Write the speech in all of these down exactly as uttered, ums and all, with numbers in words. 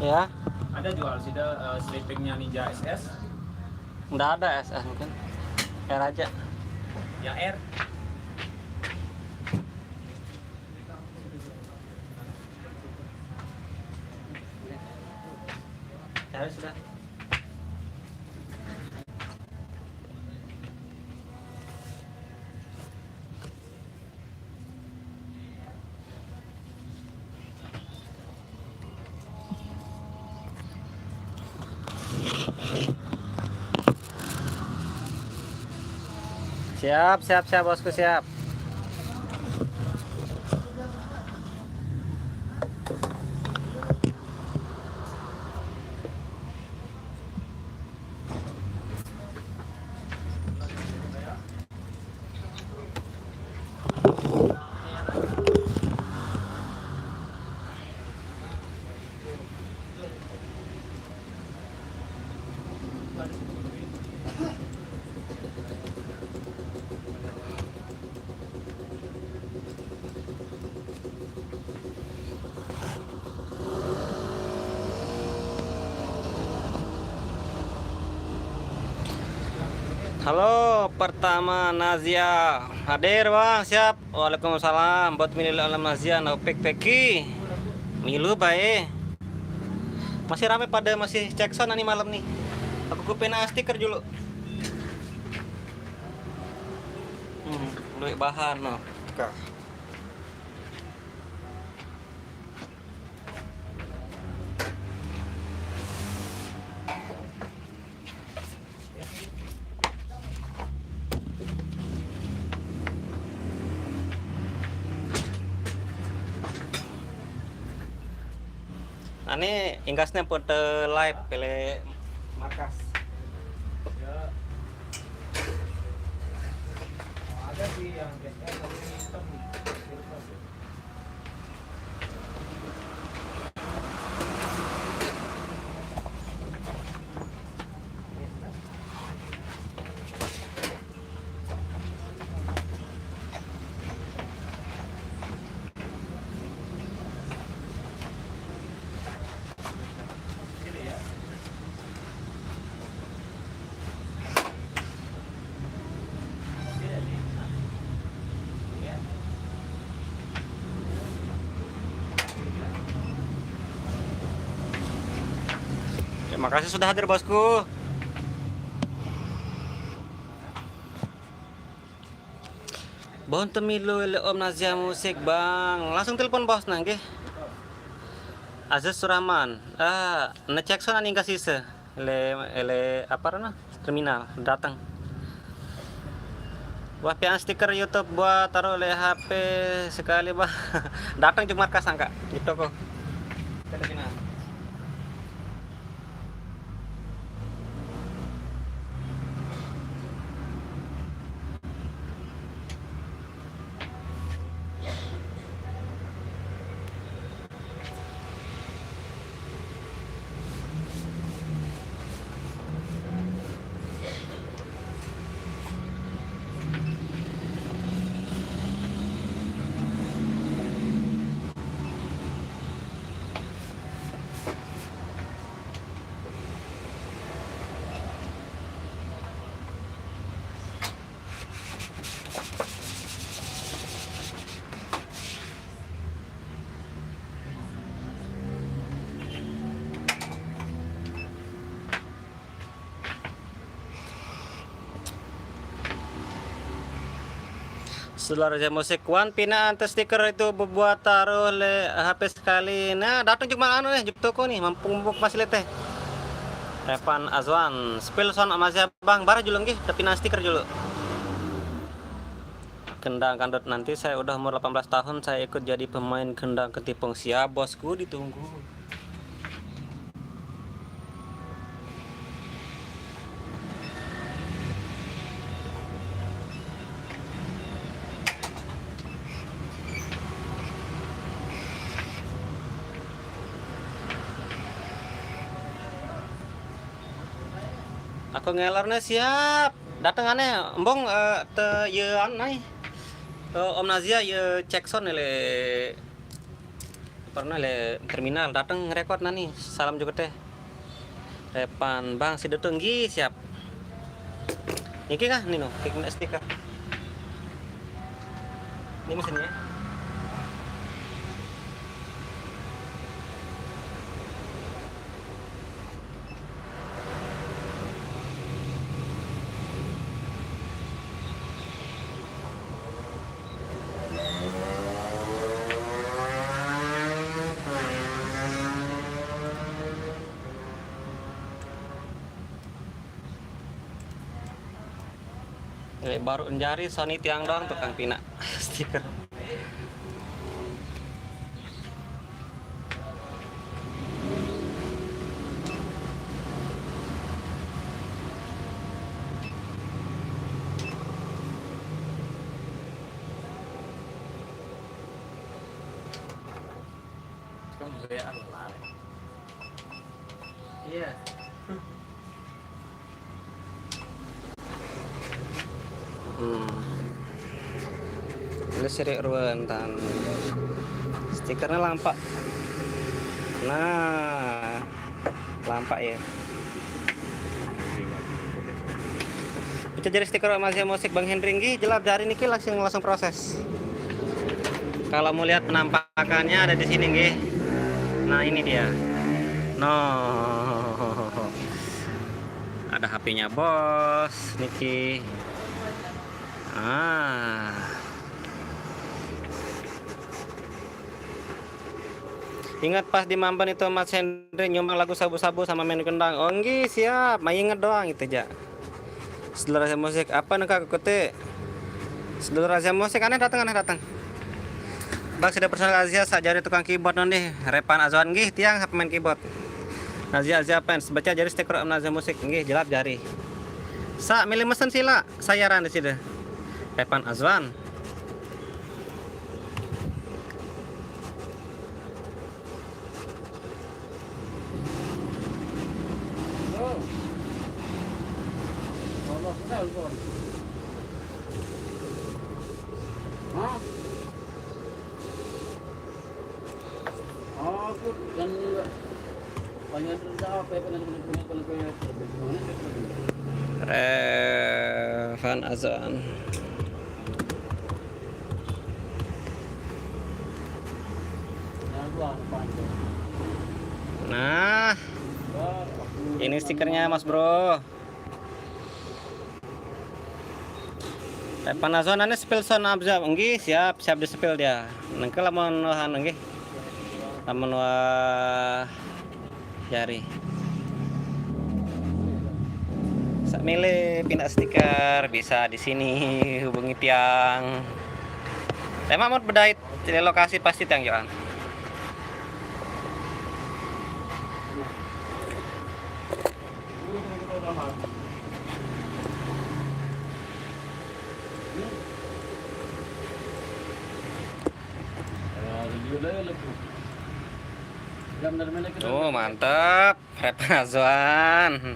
Ya. Ada jual sih, ada, eh, sleepingnya Ninja S S. Nggak ada S S mungkin. R aja. Ya, R. Ya sudah. Siap, siap, siap, bosku, siap. Halo, pertama Nazia. Hadir, Bang, siap. Waalaikumsalam. Buat milu alam Nazia, no pek peki. Milu bae. Masih rame pada masih cek sound nih malam nih. Aku kupena stiker dulu. Hmm, duit bahan no. Kah. Nah, ini ingkasnya pun te live pilih markas. Ya. Ada sih yang biasanya kalau hitam. Terima kasih sudah hadir, bosku. Bon temilu ele Om Nazia Musik, Bang. Langsung telepon bos nah, nggih. Aziz Surahman. Ah, ngecek sound ning kasise. Ele, ele apa na? Terminal datang. Wah, pian stiker YouTube buat taruh le H P sekali, Bang. Datang cuma kasangka di toko. Ke terminal. Saudara saya musik, wan pina ante stiker itu buat taruh le H P sekali. Nah, datang cuma anu nih, juk toko nih, mampu mumpuk masih leteh. Evan Azwan, spill sound sama siapa, Bang? Bara julung nggih, tapi nah stiker dulu. Kendang kandut, nanti saya udah umur delapan belas tahun, saya ikut jadi pemain kendang ketipung. Siap, bosku, ditunggu. Aku ngelernya siap. Dateng aneh, embong, eh, te ye anai. Eh, Om Nazia ye cek sound le. Pernah le terminal datang rekod nani. Salam juga teh. Repan bang si Dutunggi siap. Niki kah Nino? Klik stiker. Ini mesinnya. Eh, baru njari Sony tiang doang tukang pina stiker. Iya. Hmm. Ini seri ruan tan. Stikernya lampak. Nah, lampak ya. Itu jadi stiker Amazia Musik Bang Hendri nggih, jelap jari niki langsung langsung proses. Kalau mau lihat penampakannya ada di sini nggih. Nah, ini dia. No. Ada H P-nya bos niki. Ah. Ingat pas di Mamben itu Mas Hendri nyumbang lagu sabu-sabu sama main kendang. Oh, nggih, siap. Mai inget doang itu, ja. Sedulur Azia Musik, apa nengka kekuti? Sedulur Azia Musik, aneh datang, aneh datang. Bang, sudah personal Azia, sak jari tukang keyboard non nih. Repan Azwan nggih, tiang siapa main keyboard. Nazia Azia Fans, baca jari stiker Azia Musik nggih, jelap jari. Sak milih mesen sila, sayaran di sini. Repan Azwan. Revan Azan. Nah, ini stikernya Mas Bro. Revan Azan, ini spill sound abjad. Nggih, siap, siap di spill dia. Nengke lamun anu nggih. Lamun wah jari. Sak milih pindah stiker bisa di sini hubungi tiang. Tema mau bedait di lokasi pasti tiang Johan. Oh, mantap. Rep Azwan.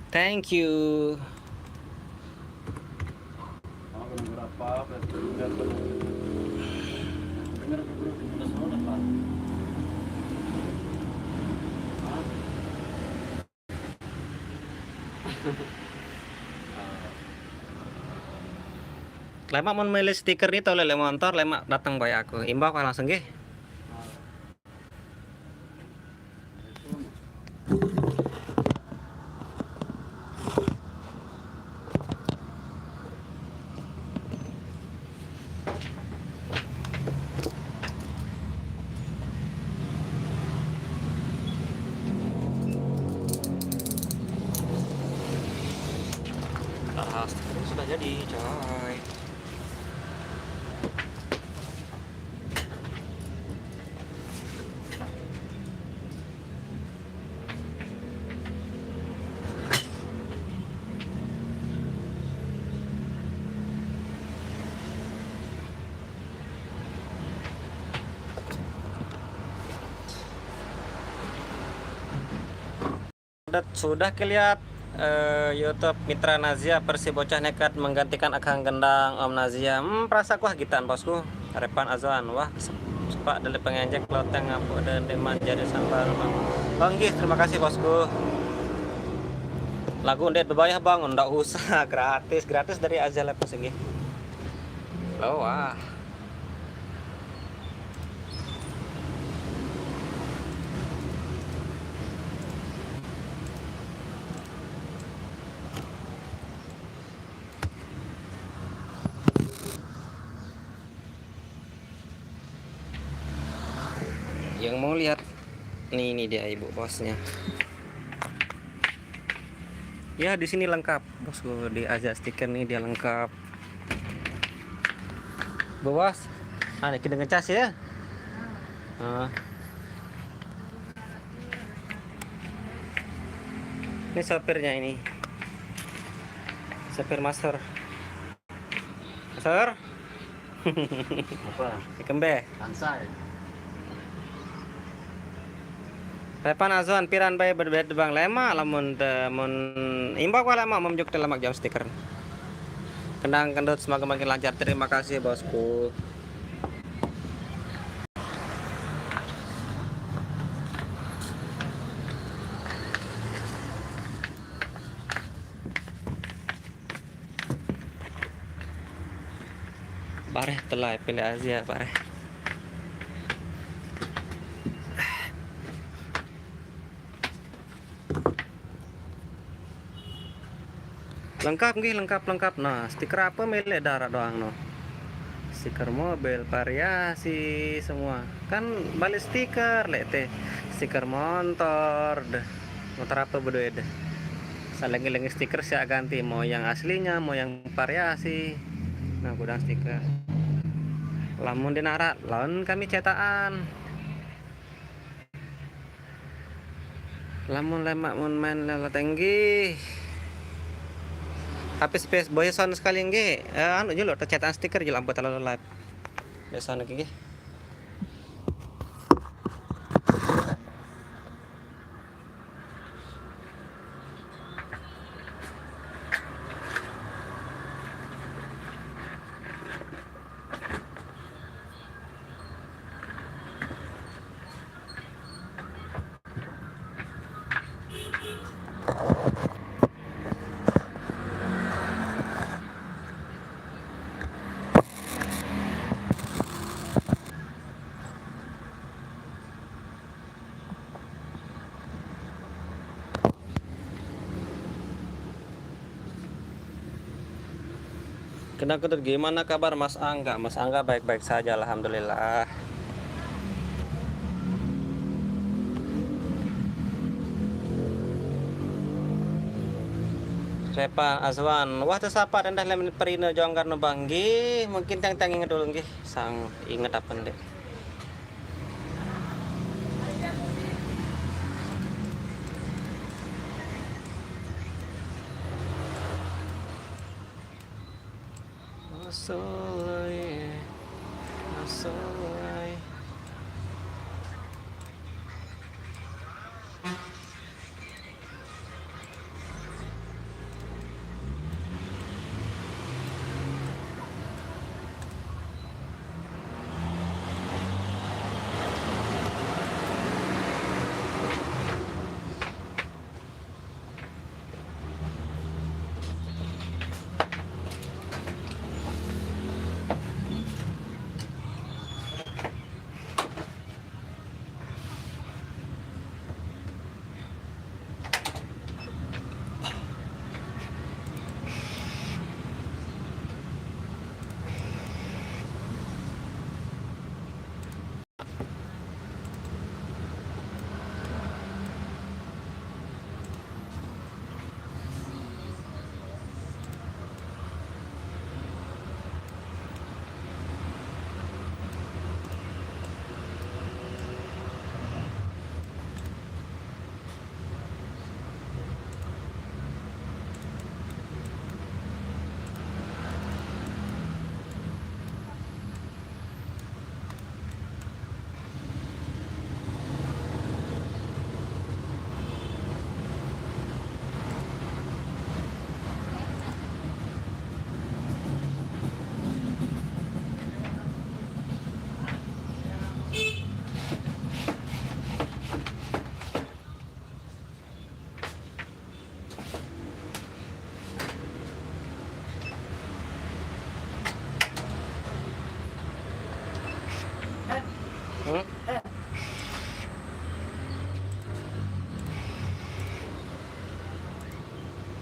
Thank you. Lemak mau milih stiker nih tau lele motor, lemak datang bae aku. Imbau kah langsung gih. Sudah jadi, coy. Sudah, sudah keliat Eh, YouTube Mitra Nazia, versi bocah nekat menggantikan akang gendang Om Nazia. Hmm, perasa kuah gitan, bosku. Repan Azwan, wah, sepak dari pengenjek loteng ngapuk dan deman jadi sambal, Bang. Oh, nggih, terima kasih, bosku. Lagu ndet bebayah, Bang, ndak usah, gratis, gratis dari Azia Lepus, nggih. Oh, wah. Yang mau lihat nih, ini dia ibu bosnya. Ya, di sini lengkap, bosku. Di Azia Stiker nih dia lengkap. Bos, ah, ini kita ngecas ya. Ah. Ini sopirnya ini. Sopir Master. Master. Apa? Kembe. Kansai. Repan Azwan, piran bae bedebet, Bang? Lemak lamun te, mun imbau wae lemak, mun juk te lemak jam stiker. Kendang kendut, semoga makin lancar. Terima kasih, bosku. Bareh telai pilih Azia, bareh. Lengkap nggih, lengkap, lengkap. Nah, stiker apa milik darat doang no. Stiker mobil, variasi semua. Kan balik stiker lek teh. Stiker motor deh. Motor apa bedue deh. Saling-saling stiker siap ganti, mau yang aslinya, mau yang variasi. Nah, gudang stiker. Lamun dinarak, lawan kami cetakan. Lamun lemak mun main lela tinggi. Habis space boy sound sekali nggih. Eh, anu julu tercetak stiker julu ampun terlalu live. Biasa niki nggih. Kena kedut, gimana kabar Mas Angga? Mas Angga baik-baik saja, alhamdulillah. Repa Azwan, wah, tersapa dendah lem perina jonggar no banggi. Mungkin tiang-tiang inget dulu nggih, sang inget apa ndek. Masalah, masalah.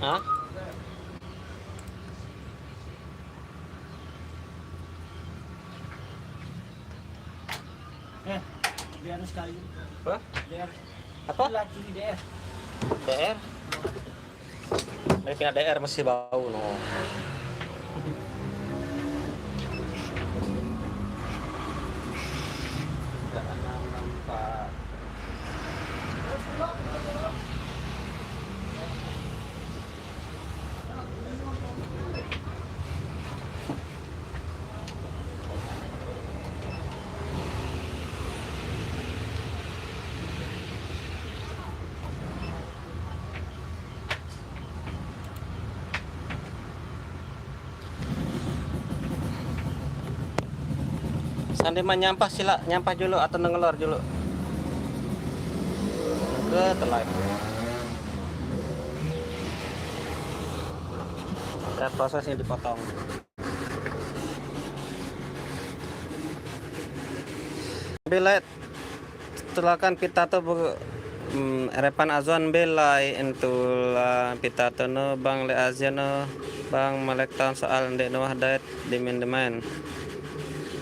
Hah? Eh, biar sekali. Hah? D R. Apa? Lagi D R. D R. Ini punya D R masih bau no. Sandi mah nyampah sila, nyampah dulu atau nengelor dulu. Ke telai. Dan prosesnya dipotong. Bila tulakan pitato bu, mm, Repan Azwan belai entula pitato no bang le Azia no bang malek taon soal ndek no wah dait dimin-dimain.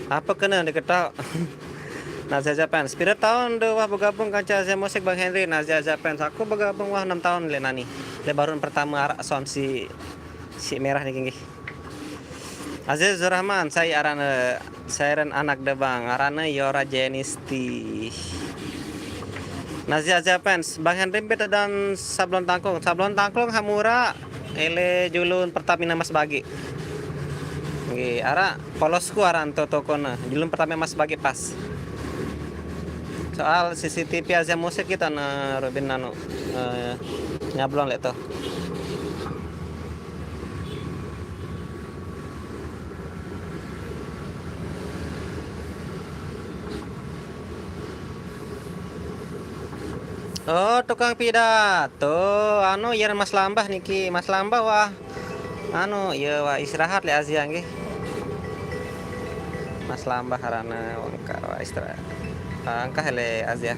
Apa kena diketahui? Nazia Japens. Pira taon de wah bergabung kanca Azia Musik Bang Henry? Nazia Japens. Aku bergabung wah enam taon le nani. Le baru pertama arak sound si si merah ni nggih. Aziz Rahman, saya aran saya aran anak de bang, arane Yora Jenisti. Nazia Japens, Bang Henry beta dan Sablon Tangkung. Sablon Tangkung hamura ele julun Pertamina Mas Bagi. Nggih, ara polosku aran to tokona. Julun Pertamina Mas Bagi pas. Soal C C T V Azia Musik kita na Robin nanu eh, nyablon lek to. Oh, tukang pidato. Anu, ya Mas Lambah niki, Mas Lambah wah. Anu, ya wah istirahat le Azia nggih. Mas Lambah arane wengka wah istirahat. Angkah le Azia.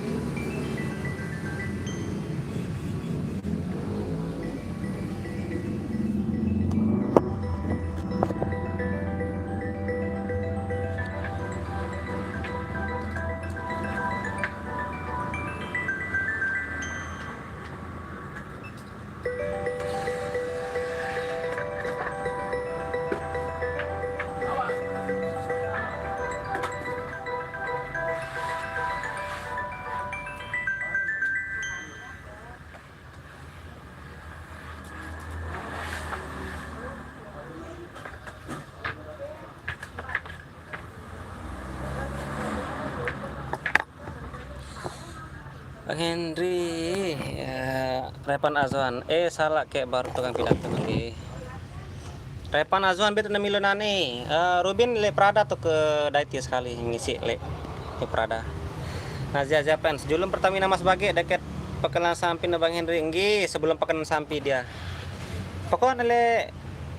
Bang Henry, ya, Repan Azwan. Eh, salah kek baru tukang pidato lagi. Repan Azwan beta na milo nani. Eh, Rubin le Prada tu ke Daiti sekali ngisi le. Le Prada. Nazia Japens. Julun Pertamina Mas Bagi deket Pekenan Sampi na Bang Henry. Nggih, sebelum Pekenan Sampi dia. Pokoknya le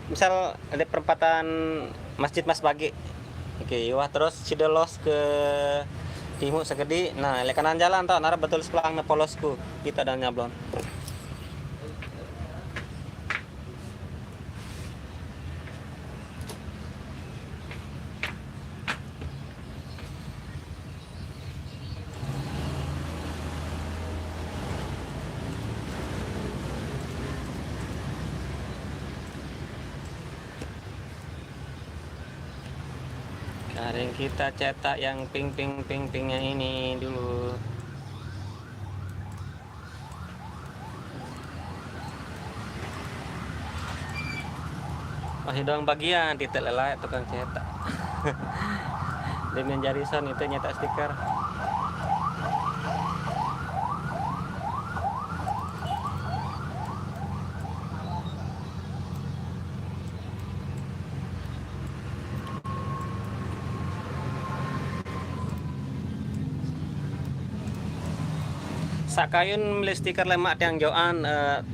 misal ada perempatan Masjid Mas Bagi. Oke, wah terus sida los ke timu sekedi. Nah, le kanan jalan tau, nara betul sebelah na polosku. Kita dan nyablon. Sekarang kita cetak yang ping ping ping pingnya ini dulu. Masih doang bagian titik lelai tukang cetak. Dia menjari sound itu nyetak stiker. Sakayun meli stiker lemak tiang joan eh,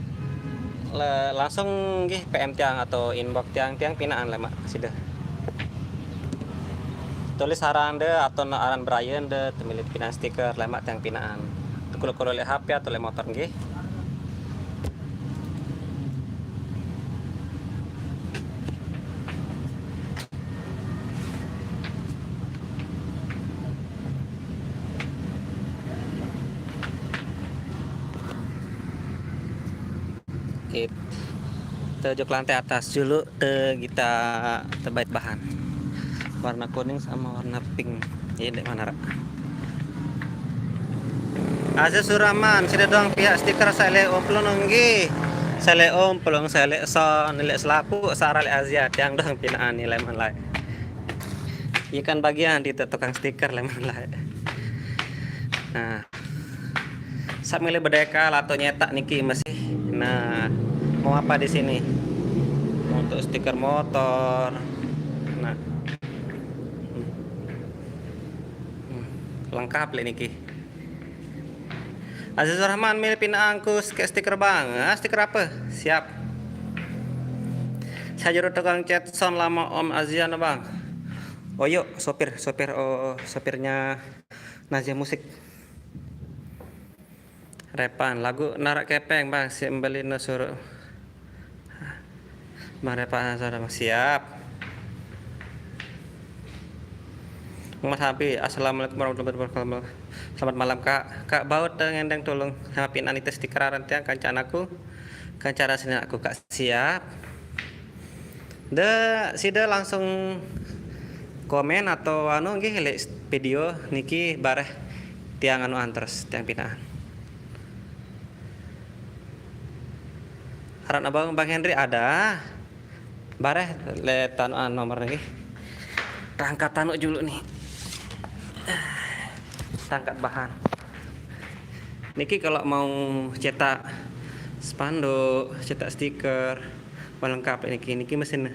le, langsung nggih P M tiang atau inbox tiang, tiang pinaan lemak sida. Tulis aran de atau aran Brian de temili pinaan stiker lemak tiang pinaan. Kulo-kulo le H P atau le motor nggih. It. Te jok lantai atas dulu, te kita tebait bahan. Warna kuning sama warna pink. Ini dek mana, Rak? Aziz Surahman, sida dong pihak stiker sale omplong nggih. Sale omplong, sale son, le selapu, sara le Azia, tiang dong pinaan nilai manlai. Ikan bagian di tukang stiker le manlai. Nah. Sambil berdeka atau nyetak niki masih. Nah, mau apa di sini? Untuk stiker motor. Nah. Hmm, lengkap le niki. Azizur Rahman, mil pinangku stiker, Bang. Ah, stiker apa? Siap. Saya juru tukang cat sound lama Om Azian, Bang. Oh, yuk, sopir, sopir, oh, sopirnya Nazia Musik. Repan, lagu Narak Kepeng, Bang, si Embelino suruh. Bang Repan, sudah siap. Muhammad Habib, assalamualaikum warahmatullahi wabarakatuh. Selamat malam, Kak. Kak, baut ngendeng tulung sama pinaan itu stiker aran tiang kancanaku. Kancara sini aku, Kak, siap. De, sida langsung komen atau anu nggih lek video niki bareh tiang anu antres tiang pinaan. Aran abang Bang Henry ada. Bareh le tanu nomor nggih. Tangkat tanu dulu nih. Tangkat bahan. Niki kalau mau cetak spanduk, cetak stiker, melengkap niki. Niki mesin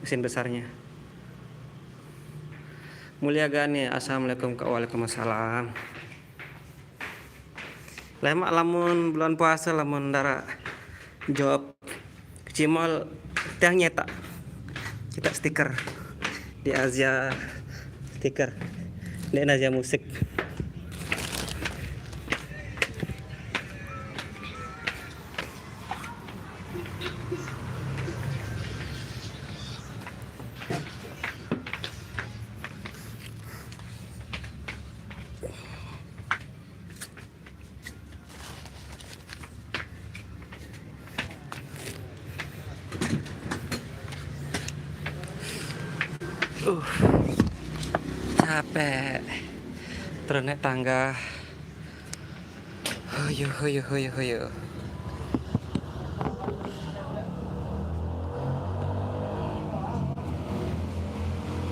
mesin besarnya. Mulia Gani, assalamualaikum, Kak. Waalaikumsalam. Lemak lamun bulan puasa, lamun dara job kecimol tiang nyetak, cetak stiker di Azia stiker, di Azia Musik. Uh, capek. Terus naik tangga. Huyu, huyu, huyu, huyu.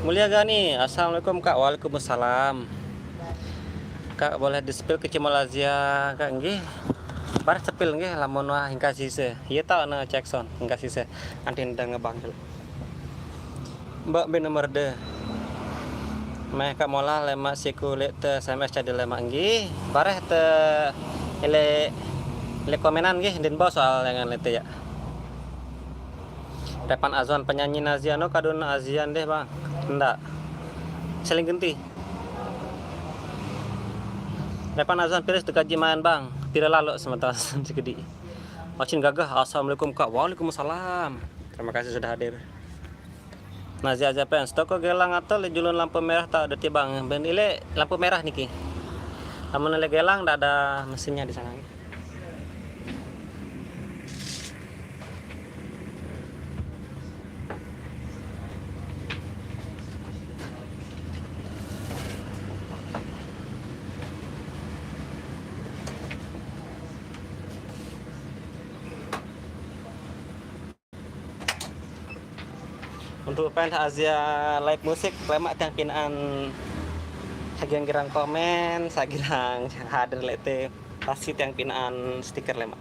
Mulia Gani, assalamualaikum, Kak. Waalaikumsalam. Kak, boleh di-spill ke Cimol Azia, Kak, nggih? Bar spill nggih, lamun wah hingga sise. Iya tau na Jackson hingga sise. Antin dan ngebang dulu. Mbak bin nomor de. Meh Kak Mola lemak siku lek te S M S jadi lemak nggih. Bareh te ile ile komenan nggih, din bau soal dengan lete ya. Repan Azwan penyanyi Naziano kadun Azian deh, Bang. Ndak. Seling genti. Repan Azwan piris dekaji main, Bang. Tidak lalu sementara segedi. Macin gagah. Assalamualaikum, Kak. Waalaikumsalam. Terima kasih sudah hadir. Nazia Azia Fans, toko gelang atau le julun lampu merah tak ada tibang. Ben ile lampu merah niki. Lamun ile gelang ndak ada mesinnya di sana. Untuk fans Azia Live Musik, lemak tiang pinaan sagiang girang komen, sagiang hadir lete pasti tiang pinaan stiker lemak.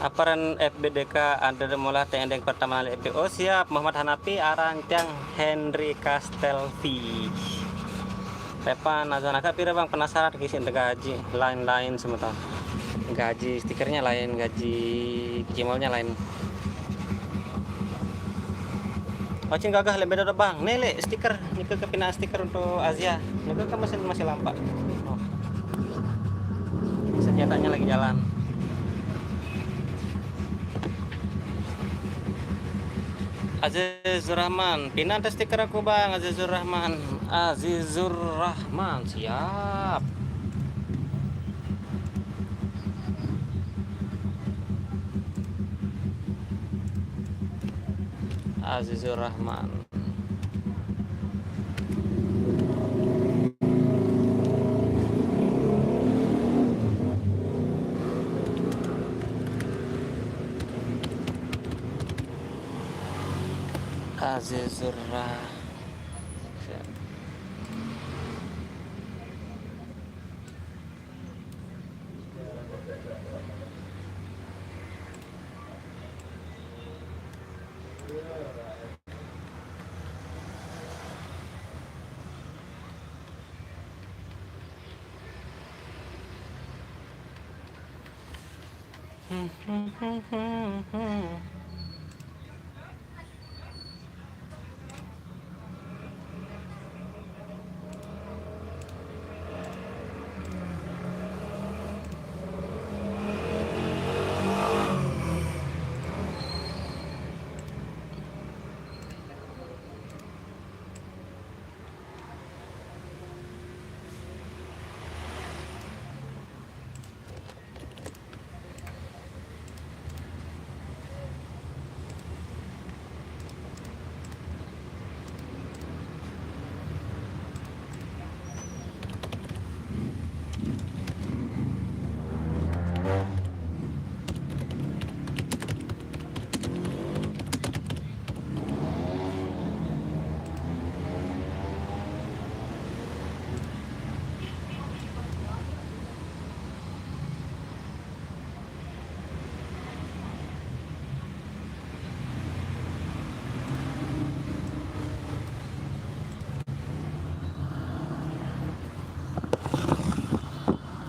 Aparan F B D K ada mula tendeng pertama kali F B O. Siap, Muhammad Hanafi, Arancang, Henry Castelvi. Repan, azan agak pira, Bang? Penasaran, kisi gaji, lain-lain semua tau. Gaji stikernya lain, gaji jimolnya lain. Ocin gagah lebih dulu, Bang. Nih, Le, stiker. Nike kepinaan stiker untuk Azia. Nike kan masih, masih lampak. Oh. Senjatanya lagi jalan. Azizur Rahman, pinaan stiker aku, Bang. Azizur Rahman, Azizur Rahman, siap. Azizur Rahman. Azizur Rahman.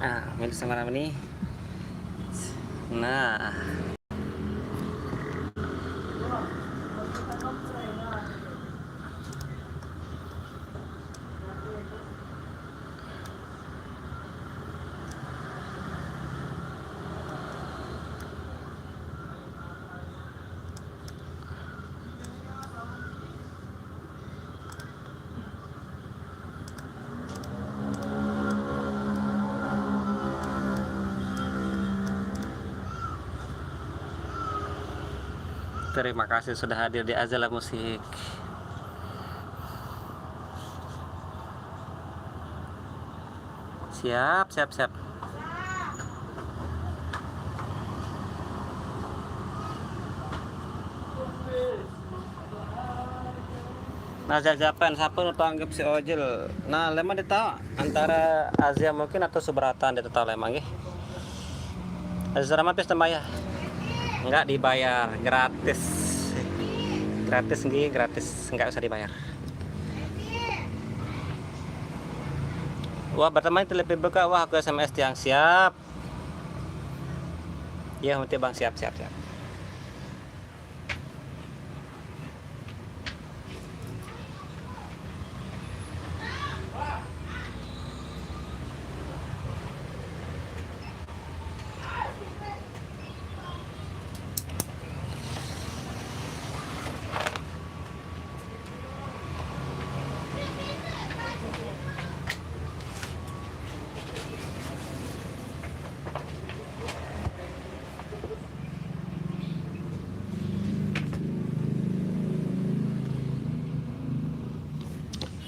Nah, milik sama nih. Nah. Terima kasih sudah hadir di Azala Musik. Siap, siap, siap. Nah, siapa, siapa nu anggap si Ojil? Nah, lemah ditawa antara Azia mungkin atau Subrata, ditawa lemah nggih. Azia Rahman pis tambah ya. Enggak dibayar, gratis. Gratis nggih, gratis, enggak usah dibayar. Wah, berteman itu lebih buka, wah, aku S M S tiang siap. Iya, nanti Bang, siap, siap, siap.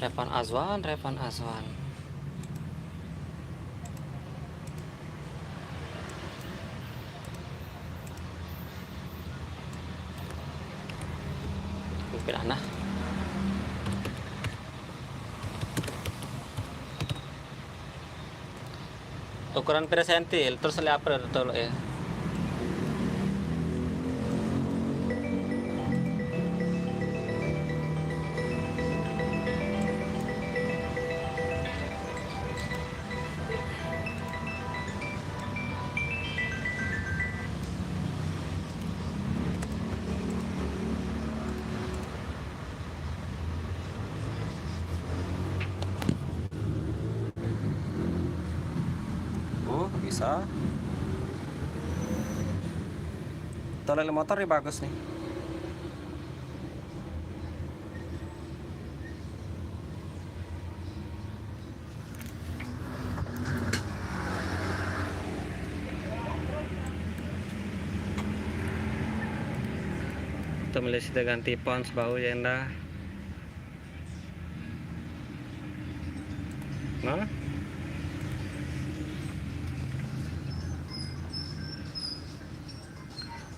Revan Azwan, Revan Azwan. Mungkin anak. Ukuran pira senti, terus le apa tuh ya? Bisa. Toilet motor ini bagus nih. Kita melihat sudah ganti pons bau ya, Indah. Nah.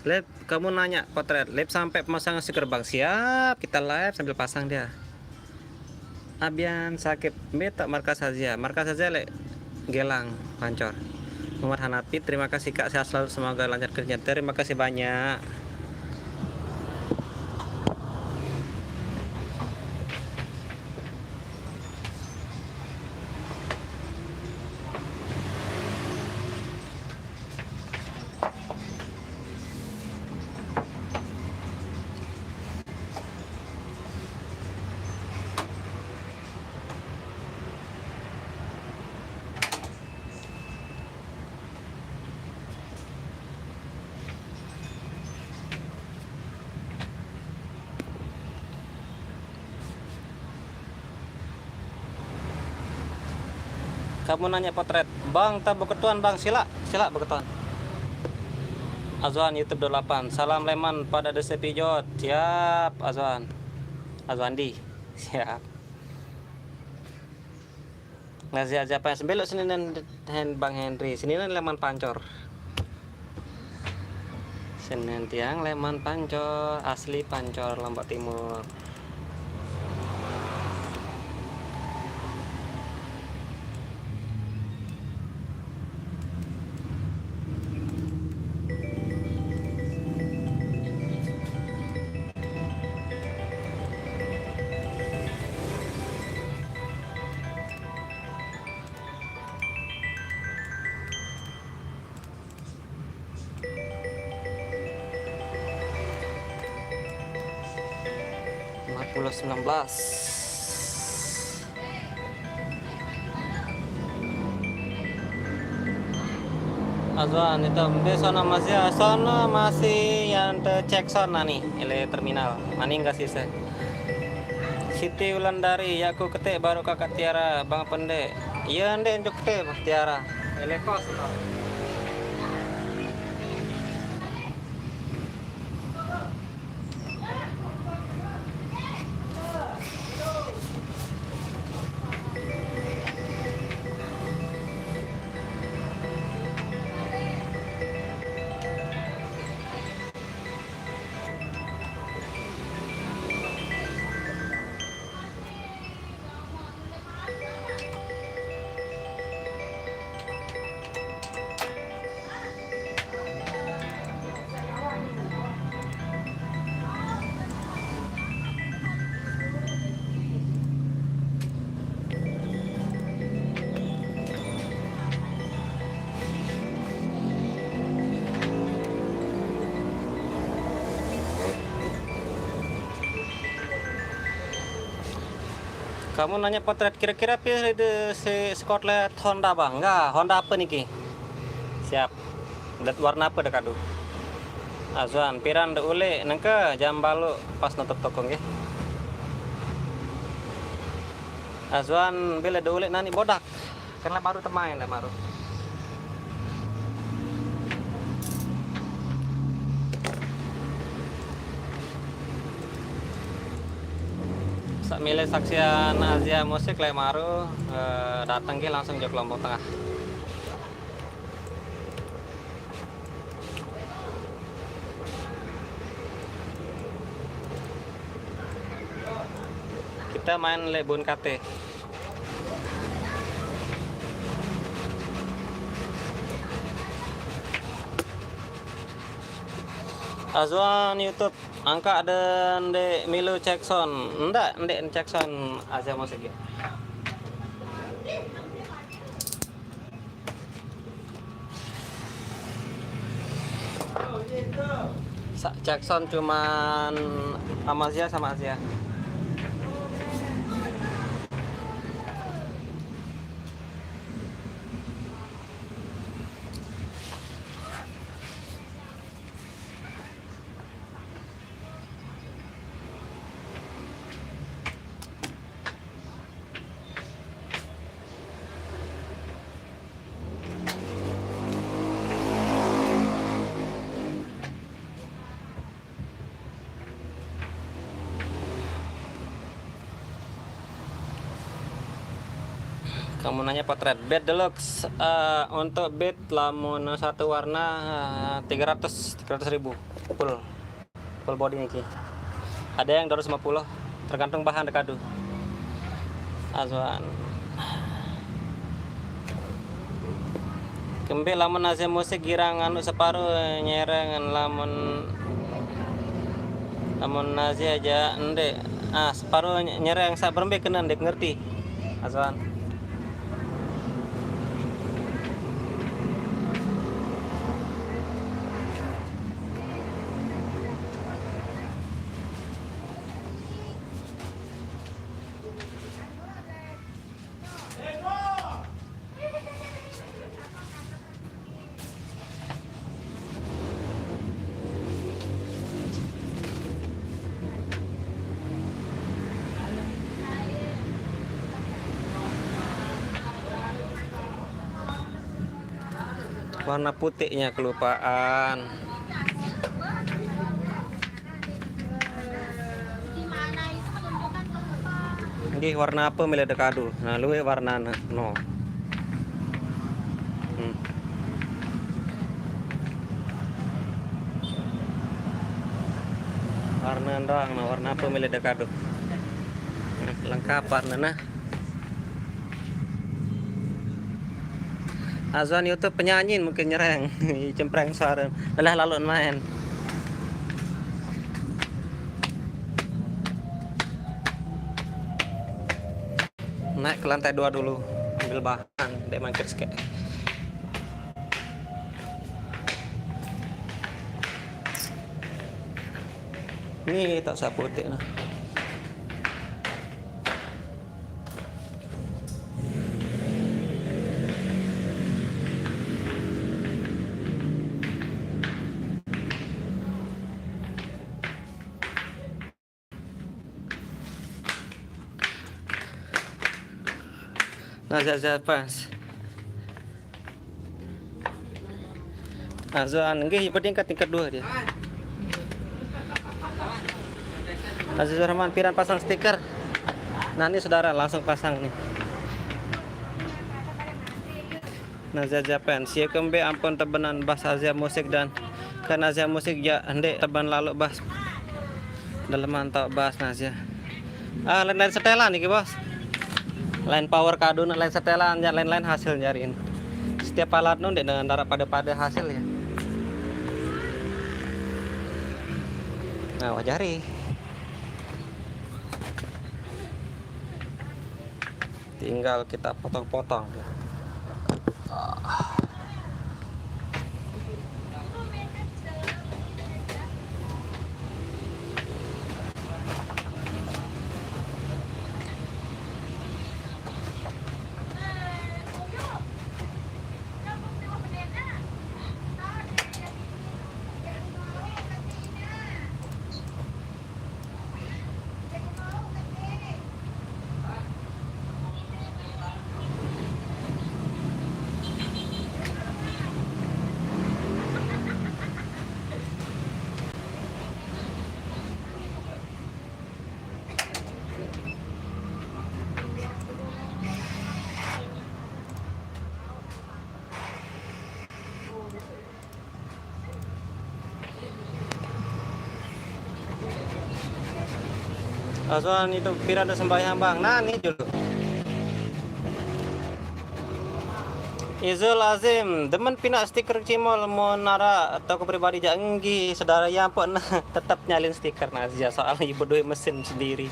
Lep, kamu nanya potret, Lep sampai pemasangan stiker, Bang. Siap, kita live sambil pasang dia. Abian sakit, beta markas Azia. Markas Azia lek gelang pancor. Muhammad Hanafi, terima kasih, Kak. Sehat selalu, semoga lancar kerja. Terima kasih banyak. Kamu nanya potret, Bang, tak beketuan, Bang, sila, sila beketuan. Azwan YouTube dua puluh delapan, salam Leman pada Desa Pijot. Siap, Azwan. Azwandi. Siap. Ngaji aja apa yang sembelok seninan, Hen-, Bang Henry. Seninan Leman Pancor. Senen tiang Leman Pancor, asli Pancor, Lombok Timur. Lima puluh sembilan belas. Azwan itu, be sono masih, sono masih yang tecek sono nih, ele terminal. Maning gak sih se? Siti Wulandari, ya aku ketik baru Kakak Tiara, Bang Pendek. Iya, ndek njuk ketik, Bang Tiara. Ele kos. Kamu nanya potret, kira-kira pi de si Scottlet Honda, Bang? Enggak, Honda apa niki? Siap. Det warna apa de kadu? Azwan, piran de ulik nengke jam balu pas nutup toko nggih. Azwan, bila de ulik nani bodak. Kan lek baru temain lek baru. Sak milih saksian Azia Musik lek maru, eh, dateng ki langsung jok Lombok Tengah. Kita main lek bun kate. Azwan YouTube, angkak de ndek milu cek sound. Ndak, ndek cek sound Azia Musik ya. Sa-, cek sound cuman Amazia sama Azia. Kamu nanya potret bed deluxe, eh, untuk bed lamun satu warna, eh, tiga ratus, tiga ratus ribu. Full. Full body niki. Ada yang dua ratus lima puluh, tergantung bahan dekadu. Azwan. Kembe lamun Azia Musik girang anu separuh nyereng, lamun, lamun Azia aja ende. Ah, separuh nyereng, sak berembe kena, ndeq ngerti. Azwan. Warna putihnya kelupaan. Nggih, warna apa milih dekadu? Nah, luwih warnane, no. Hmm. Warna doang, no. Warna apa milih dekadu? Nah, lengkap warna, nah. Azwan YouTube penyanyi mungkin nyereng, cempreng suara. Lelah lalu main. Naik ke lantai dua dulu, ambil bahan, dek mangkir sekek. Ini tak saputik nah. Nah, siap-siap, Mas. Azwan, nggih, ibu tingkat, tingkat dua dia. Aziz Rahman, piran pasang stiker? Nah, ini saudara langsung pasang nih. Nah, Zaza Pen, sia kembe ampun tebenan bas Azia Musik dan kan Azia Musik ja ndeq teben lalo bas. Daleman tau bas Nazia. Ah, lain-lain setelan iki, Bos. Lain power kadun, lain setelan, ya lain-lain hasil jariin. Setiap alat nu ndeq ndaraq pade-pade hasil ya. Nah, wah jari. Tinggal kita potong-potong. Asuhan itu pira ada sembahyang, Bang? Nah, ini dulu. Izul Azim, demen pinaq stiker Cimol, mun araq toko pribadi jaq enggi, saudara ya ampun, tetep nyalin stiker Nazia, soalnya ibu duwe mesin sendiri.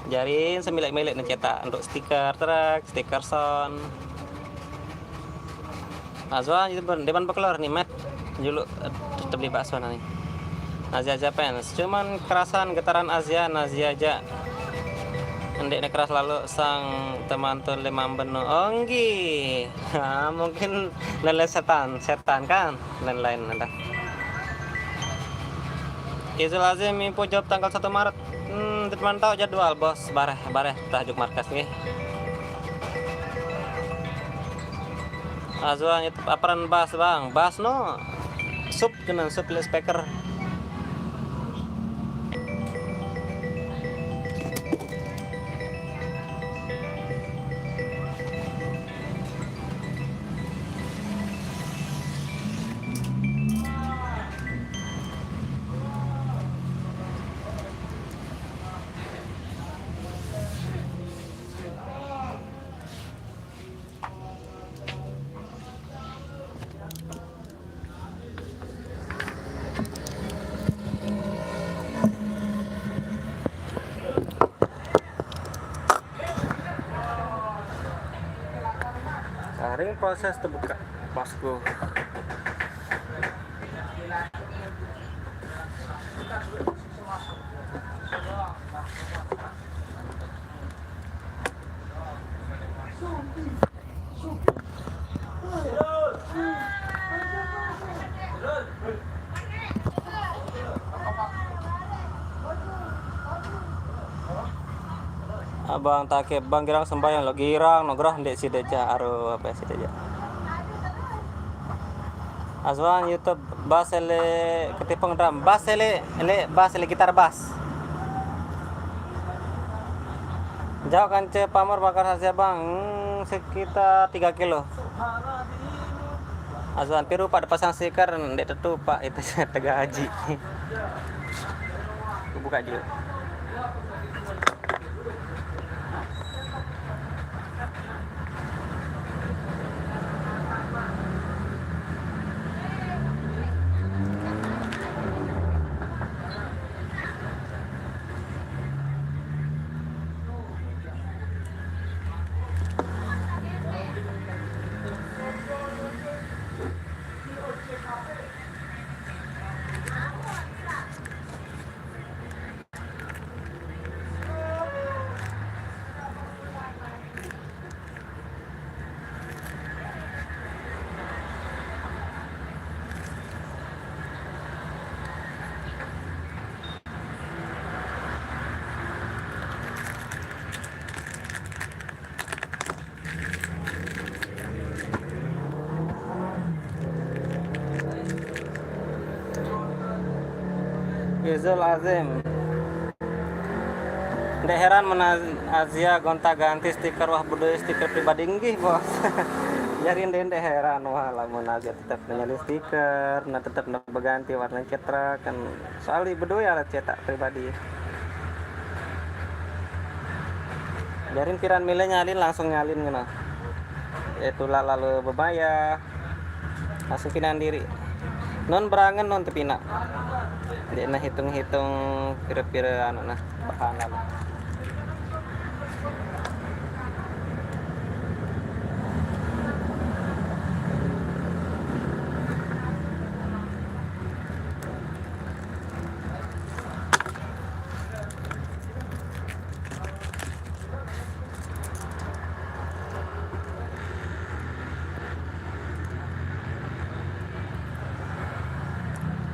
Jarin semilek-milek nih cetak untuk stiker truk, stiker sound. Azwan itu ben, depan pekelor nih, Mat. Julu, eh, tetep di bakso nih. Nazia Azia Fans. Cuman kerasan getaran Azia, Nazia aja. Ndeqne keras lalu sang temantul lemam beno. Oh, nggih. Ha, mungkin lain-lain setan, setan kan, lain-lain ada. Izul Azim info job tanggal satu Maret. Hmm, ndeqman tau jadwal, Bos. Bareh, bareh tajuk markas nggih. Azwan itu aparan bas, Bang. Bas no. Sub kena sub speaker. Ring proses terbuka, bosku. Abang Takib, bang girang sembahyang lo, girang no gerah ndek si deja, aru apa si deja. Azwan YouTube, bas ele ketipung drum, bas ele, ele bas ele gitar bas. Jauh kan ce Pamor bakar saja bang. Hmm, sekitar tiga kilo. Azwan, piru pak dipasang stiker, ndek tetu pak, itu tegak haji. Buka dulu. Izul Azim. Ndek heran mun Azia gonta-ganti stiker, wah bedoe stiker pribadi nggih, Bos. Jari ndek, ndek heran, wah lamun Azia tetep nyalin stiker, nah tetep beganti warna cetra kan, soalnya bedoe alat cetak pribadi. Jarin piran mile nyalin, langsung nyalin ngono. Itulah lalu bebaya. Langsung pinaan diri. Non berangen non tepina. Ndek nah hitung-hitung pira-pira anu nah bahan anu.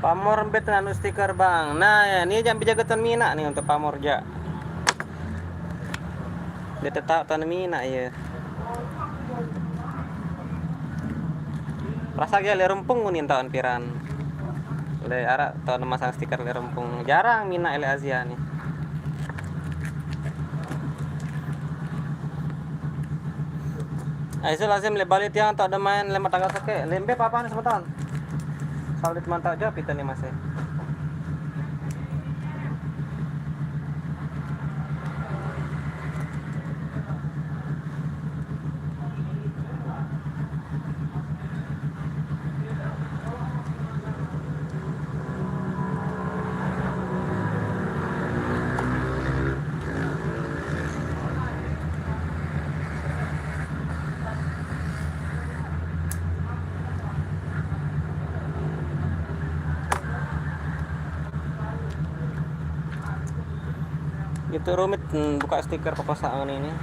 Pamor mbet nganu stiker, Bang. Nah, ya, ni jam bejaga ton mina ni untuk pamor ja. Dia tetap ton mina ya. Rasa ge le rempung ni taun piran. Le arak taun masang stiker le rempung. Jarang mina ele Azia ni. Aiso lazim le bali tiang tau demain le mataga sake. Lembe papan semeton. Salit mantau jo pita ni masih. Gitu rumit, hmm, buka stiker perkosaan ini.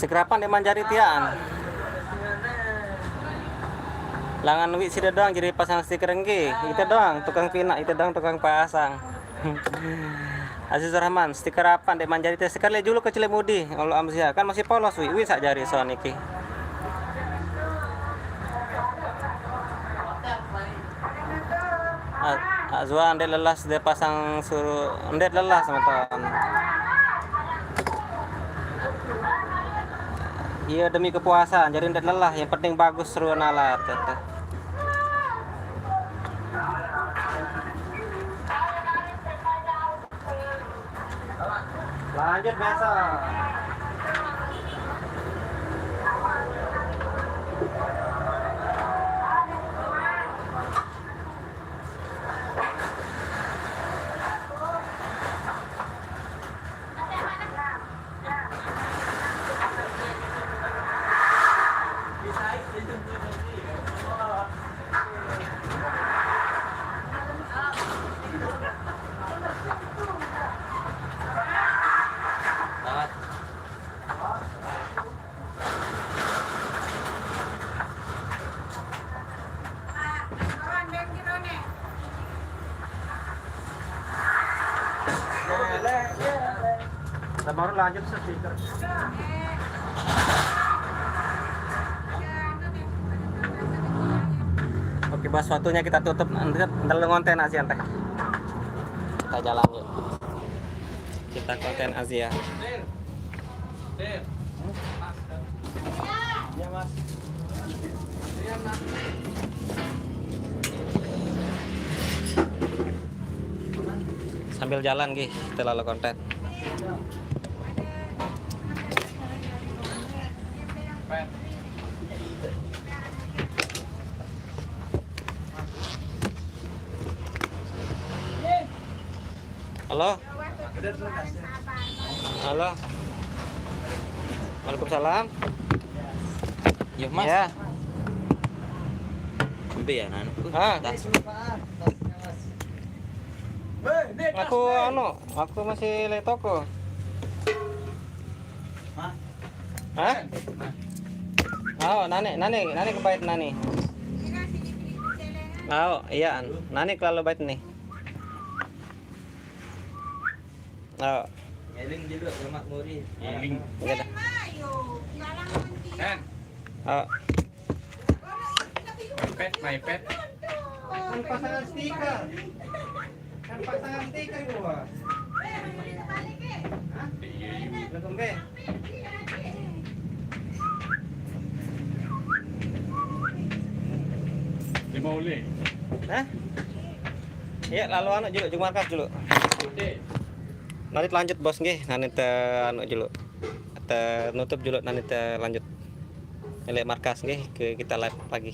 Sekerapan dia manjari tian. Langan wik sida doang jadi pasang stiker enggi. Kita doang tukang pinak, kita doang tukang pasang. Azizur Rahman, stiker apa ndeq manjari te? Stiker leq juluq kecil Mudi, olo Amzia. Kan masih polos, wi. Wi saq jari soal niki. A-, Azwa ndeq lelah de pasang suruh, ndeq lelah semeton. Iya, demi kepuasan, jadi ndeq lelah, yang penting bagus seruan alat, kata. Lanjut besok. Baru lanjut speaker. Oke, Bos, waktunya kita tutup. Ntar, ntar lu ngonten aja, ntar. Kita jalan yuk. Kita konten Azia. Iya, Mas. Sambil jalan, gih, kita lalu konten. Halo? Halo? Waalaikumsalam. Yo, Mas. Ya. Embe ya, anu? Ah. Tas. Aku anu, aku masih leq toko. Hah? Hah? Oh, nane, nane, nane kebait nane. Oh, iya, nane kelalo bait nih. Oh. Ngeling dulu, lemak muri. Ngeling. Iya dah. Kan? Oh. Pet, my pet. Kan pasangan stiker. Kan pasangan stiker gua. Hah? Iya, iya. Belum, Be. Lima uli. Hah? Iya, lalu anu juluq, jok markas juluq. Oke. Nanti lanjut, Bos, nggih. Nanti te anu juluq. Te nutup juluq, nanti te lanjut. Leq markas nggih, ke kita live lagi.